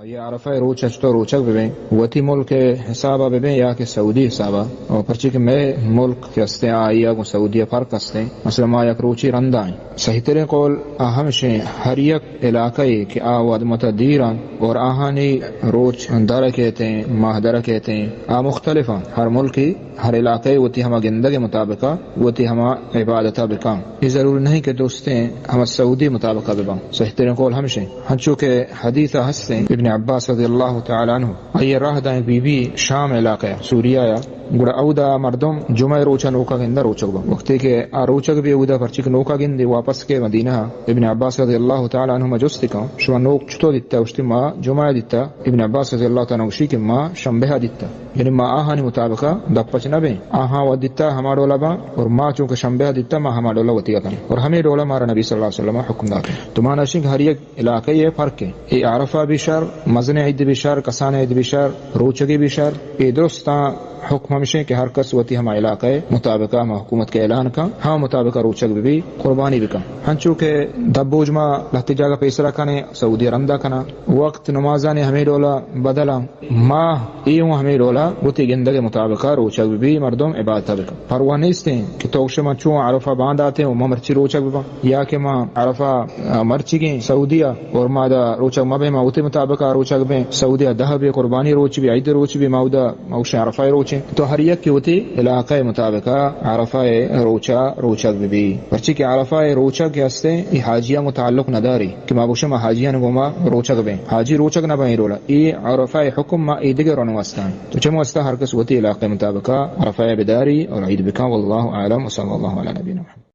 اے عرفہ ءِ روچ ءَ چتو روچگ بہ بیں؟ وتی ملک ءِ حساب ءَ بہ بیں یا کہ سعودی حساب ءَ؟ اور پرچے کہ مئے ملک کہ ہستیں، آئی ءَ گوں سعودی ءَ فرق ہستیں۔ مثلاً ما یک روچے رندا ایں۔ صحیح تریں قول آ ہمشیں، ہر یک علاقہ ءَ کہ آ ودمت ءَ دیر انت اور آہانی روچ در ءَ کیتیں، ماہ در ءَ کیتیں، آ مختلف انت۔ ہر ملکے، ہر علاقہ ءَ وتی ہما گندگ ءِ مطابق ءَ وتی ہما عبادت ءَ بکن۔ اے ضروری نہیں کہ درستیں ہما سعودی مطابق ءَ ببن۔ صحیح تریں قول ہمشیں۔ ہنچو کہ حدیث ءَ ہستیں، ابن عباس رضی اللہ تعالی عنہ، آئی ءَ راہ دائیں بی بی شام علاقہ ءَ، سوریا ءَ، گڑا اودا مردم جمعہ ءِ روچ ءَ نوکا گندہ روچگ بنت۔ وقتی کہ آ روچگ بی اودا پرچے کہ نوکا گندی واپس کے مدینہ ءَ، ابن عباس رضی اللہ تعالی عنہما جست کن، شما نوک چتو دیتا؟ گوشتی ما جمعہ ءَ دیتا۔ ابن عباس رضی اللہ تعالی عنہ گوشی کہ ما شنبہ ءَ دیتا۔ یعنی ما آہانی مطابق ءَ دپ پچ نہ بیں۔ آہاں وت دیتا ہما ڈولا باں اور ما چونکہ شنبہ ءَ دیتا، ما ہما ڈولا وتی کنیں۔ اور ہمے ڈولا مارا نبی صلی اللہ علیہ وسلم ءَ حکم داتیں۔ تو ما نشیں کہ ہر یک علاقہ ءِ فرق ایں۔ اے عرفہ بی شر، مزن عید بی شر، کسان عید بی شر، روچگی بی شر، اے درستاں حکم ہمشیں کہ ہر کس وتی ہما علاقہ ءِ مطابق ءَ ہما حکومت کہ اعلان کن، ہما مطابق ءَ روچگ بہ بی، قربانی بکن۔ ہنچو کہ دبوج ما لہتے جاگہ پیسرا کنیں، سعودی ءَ رندا کناں، وقت نمازانی ہمے ڈولا بدلاں، ماہ اے اوں ہمے ڈولا وتی گندگ ءِ مطابق ءَ روچگ بہ بی، مردم عبادت ءَ بکن۔ پرواہ نیستیں کہ تو گوشے ما چون عرفہ بانداتیں و ما مرچی روچگ بباں، یا کہ ما عرفہ، آ، مرچیگیں سعودی ءَ اور ما دا روچگ مبیں، ما وتی مطابق ءَ روچگ بیں، سعودی ءَ دہ بی، قربانی روچ بی، عید روچ بی، ما اودا ما گوشیں عرفہ ءِ روچیں۔ تو ہر یکے وتی علاقہ ءِ مطابق ءَ عرفہ ءِ روچ ءَ روچگ بہ بی۔ پرچے کہ عرفہ ءِ روچگ کہ ہستیں، اے حاجیاں گوں تعلق نداری کہ ما گوشیں ما حاجیاں گوں ما روچگ بیں۔ حاجی روچگ نہ بیں اے ڈولا۔ اے عرفہ ءِ حکم ما اے دگہ رنو ہستاں۔ تو چم واسطہ ہر کس وتی علاقہ ءِ مطابق ءَ عرفہ ءَ بداری اور عید بکن۔ واللہ اعلم، وصلی اللہ علی نبینا محمد۔